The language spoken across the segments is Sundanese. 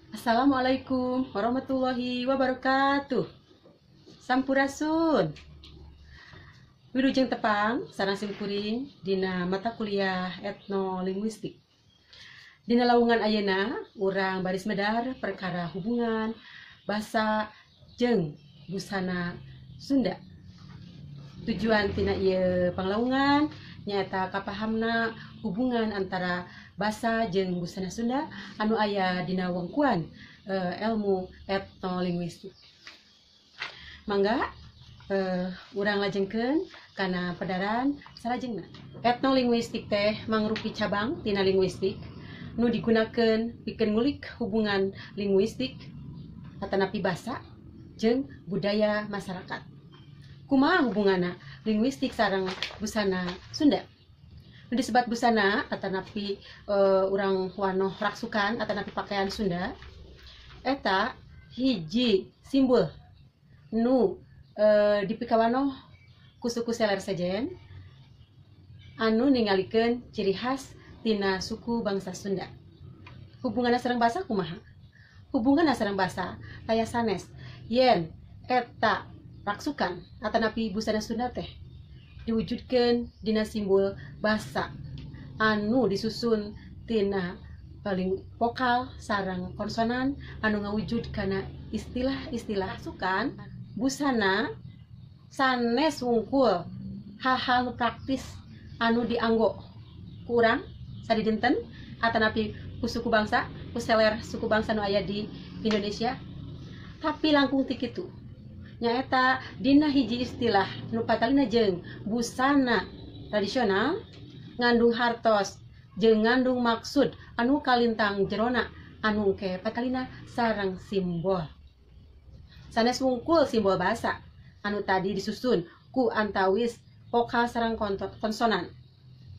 Assalamualaikum warahmatullahi wabarakatuh. Sampurasun. Wilujeng tepang sareng simkuring dina mata kuliah etnolinguistik. Dina lawungan ayeuna urang baris medar perkara hubungan basa jeung busana Sunda. Tujuan tina ieu panglawungan nyaeta kapahamna hubungan antara basa jeung busana Sunda anu aya dina wengkuan ilmu etnolinguistik. Mangga urang lajengkeun kana pedaran salajengna. Etnolinguistik teh mangrupi cabang tina linguistik nu digunakeun pikeun ngulik hubungan linguistik atanapi basa jeung budaya masyarakat. Kumaha hubunganna linguistik sareng busana Sunda? Nu disebat busana atanapi urang wanoh raksukan atanapi pakaian Sunda eta hiji simbol nu dipikawanoh ku suku seler sejen anu ningalikeun ciri khas tina suku bangsa Sunda. Hubunganna sareng basa kumaha? Hubunganna sareng basa aya sanes yen eta raksukan atanapi busana Sunda teh diwujudkeun dina simbol basa anu disusun tina paling vokal sareng konsonan anu ngawujud kana istilah-istilah raksukan busana sanes wungkul hal-hal nu praktis anu dianggo ku urang sadidinten atanapi ku suku bangsa, ku seler suku bangsa nu aya di Indonesia, tapi langkung ti kitu nyaeta dina hiji istilah nu patalina jeung busana tradisional ngandung hartos jeung ngandung maksud anu kalintang jerona anu ke patalina sareng simbol. Sanes wungkul simbol bahasa anu tadi disusun ku antawis vokal sareng konsonan,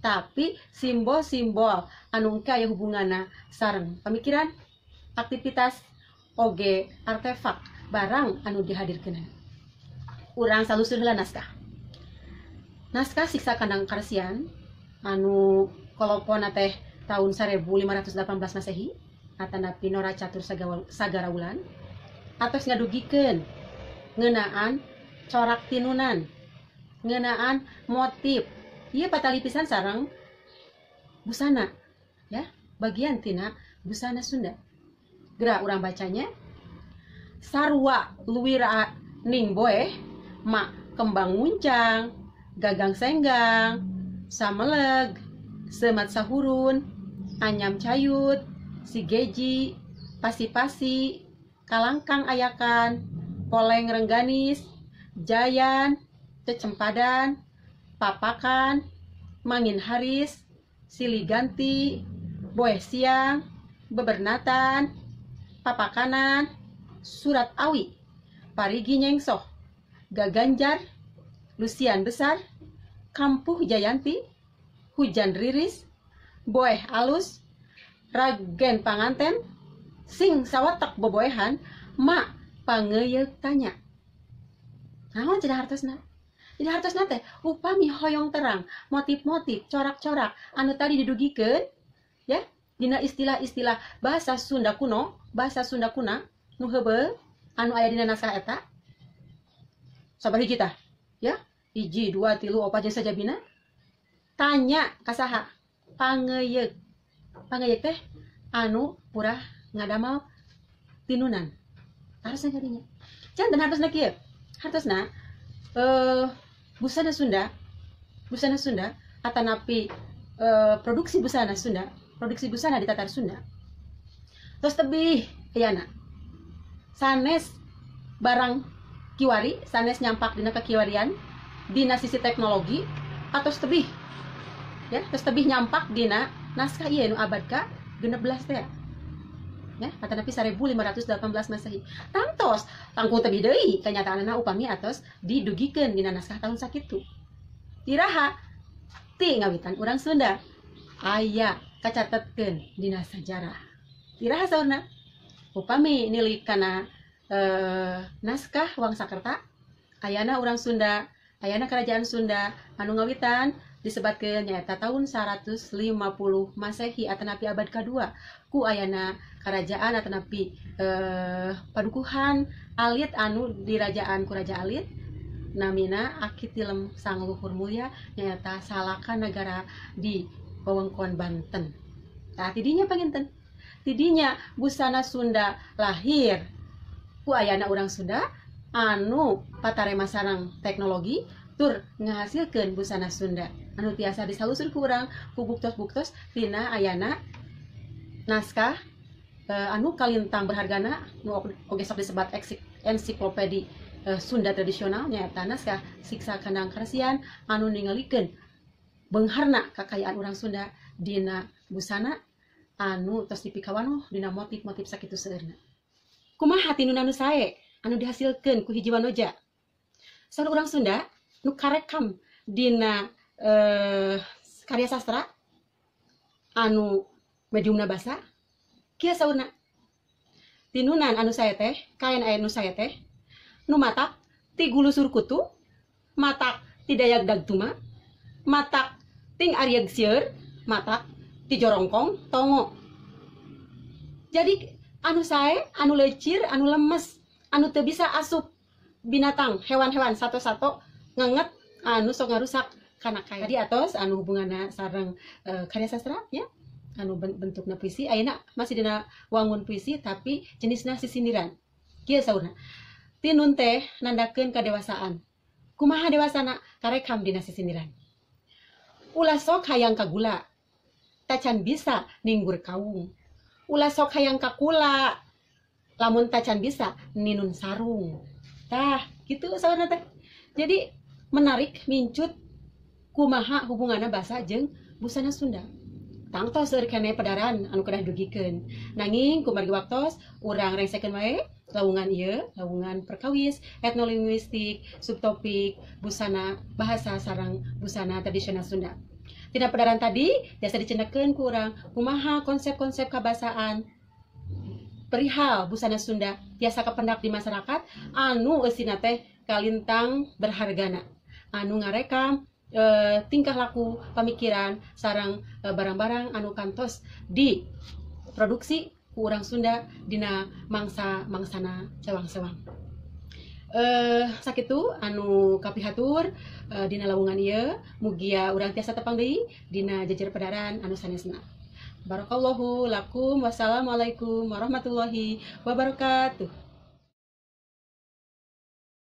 tapi simbol-simbol anu engke aya hubunganna sareng pamikiran, aktivitas, oge artefak barang anu dihadirkeun. Urang salusur heula naskah. Naskah Siksa Kandang Karesian anu kolopona teh tahun 1518 Masehi atanapi Nora Catur Sagarawulan atos ngadugikeun ngeunaan corak tinunan, ngeunaan motif. Ieu patali pisan sareng busana, ya, bagian tina busana Sunda. Geura urang bacanya. Sarwa luwira ning boeh mak kembang muncang, gagang senggang, sameleg, semat sahurun, anyam cayut, sigeji, pasi-pasi, kalangkang ayakan, poleng rengganis, jayan, cecempadan, papakan, mangin haris, siliganti, boeh siang, bebernatan, papakanan, surat awi, parigi nyengsoh, gaganjar, lusian besar, kampuh jayanti, hujan riris, boeh alus, ragen panganten, sing sawatek boboehan, mak pangeuyeuk tanya. Naon cenah hartosna? Jadi hartosna teh upami hoyong terang motif-motif corak-corak anu tadi didugikeun ya dina istilah-istilah bahasa Sunda kuno, bahasa Sunda kuna nu heubeul anu aya dina naskah eta. Sabar hiji tah ya, hiji, dua, tilu, opat jeung sajabina. Tanya ka saha? Pangeuyeuk. Pangeuyeuk teh anu purah ngadamal tinunan. Harusna kadinya. Janten hartosna kieu. Hartosna busana Sunda, busana Sunda atanapi produksi busana Sunda, produksi busana di Tatar Sunda. Terus tebih ayana. Sanes barang kiwari, sanes nyampak dina kekiwarian, dina sisi teknologi atos tebih. Ya, terus tebih nyampak dina naskah ieu nu abad ka 16 teh. Ya, atanapi 1518 Masehi. Tangtos langkung tebih deui kanyataanna upami atos didugikeun dina naskah tahun sakitu. Iraha ti ngawitan urang Sunda aya kacatetkeun dina sajarah. Iraha saurna upami nilik kana naskah Wangsakerta ayana urang Sunda, ayana kerajaan Sunda anu ngawitan Disebatkeun nyaeta tahun 150 Masehi atanapi abad kadua ku ayana kerajaan atanapi padukuhan alit anu dirajaan ku Raja Alit namina Aki Tilem Sang Luhur Mulya nyaeta Salaka Nagara di wewengkon Banten. Tah tidinya panginten. Tidinya busana Sunda lahir ku ayana urang Sunda anu patarema sareng teknologi tur ngahasilkeun busana Sunda anu tiasa disalusur ku urang ku buktos-buktos tina ayana naskah anu kalintang berhargana nu oge sok disebat ensiklopedi Sunda tradisional nyaeta naskah Siksa Kandang Karesian anu ningalikeun beungharna kakayaan urang Sunda dina busana anu tos dipikawanoh dina motif-motif sakitu seueurna. Kumaha tinun anu sae anu dihasilkeun ku hiji wanoja? Saur urang Sunda nu karekam dina karya sastra anu mediumna basa kieu saurna. Tinunan anu sae teh, kaen anu sae teh nu matak ti gulusur kutu, matak ti dayag dagtuma, matak ting ariag sieur, matak ti jorongkong tongo. Jadi anu sae, anu lecir, anu lemes, anu teu bisa asup binatang, hewan-hewan sato-sato ngenget anu sok ngarusak kana kain. Tadi atos anu hubunganna sareng karya sastra ya, anu bentukna puisi, ayeuna masih dina wangun puisi tapi jenisna sisindiran. Kieu saurna. Tinun teh nandakeun kadewasaan. Kumaha dewasana karekam dina sisindiran. Ulah sok hayang kagula, tacan bisa ninggur kawung. Ulah sok hayang kakula, lamun tacan bisa ninun sarung. Tah, gitu saurna teh. Jadi menarik mincut kumaha hubunganna basa jeung busana Sunda. Tangtos seueur keneh pedaran anu kedah dugikeun. Nanging kumargi waktos urang rengsekeun wae lawungan ieu, lawungan perkawis etnolinguistik subtopik busana bahasa sareng busana tradisional Sunda. Tina pedaran tadi biasa dicendekeun ku urang kumaha konsep-konsep kabasaan perihal busana Sunda tiasa kependak di masyarakat anu eusina teh kalintang berhargana, anu ngarekam tingkah laku pamikiran sareng barang-barang anu kantos diproduksi ku urang Sunda dina mangsa-mangsana cewang-sewang. Sakitu anu kapihatur dina lawungan ieu, mugia urang tiasa tepang deui dina jejer pedaran anu sanesna. Barakallahu lakum, wassalamualaikum warahmatullahi wabarakatuh.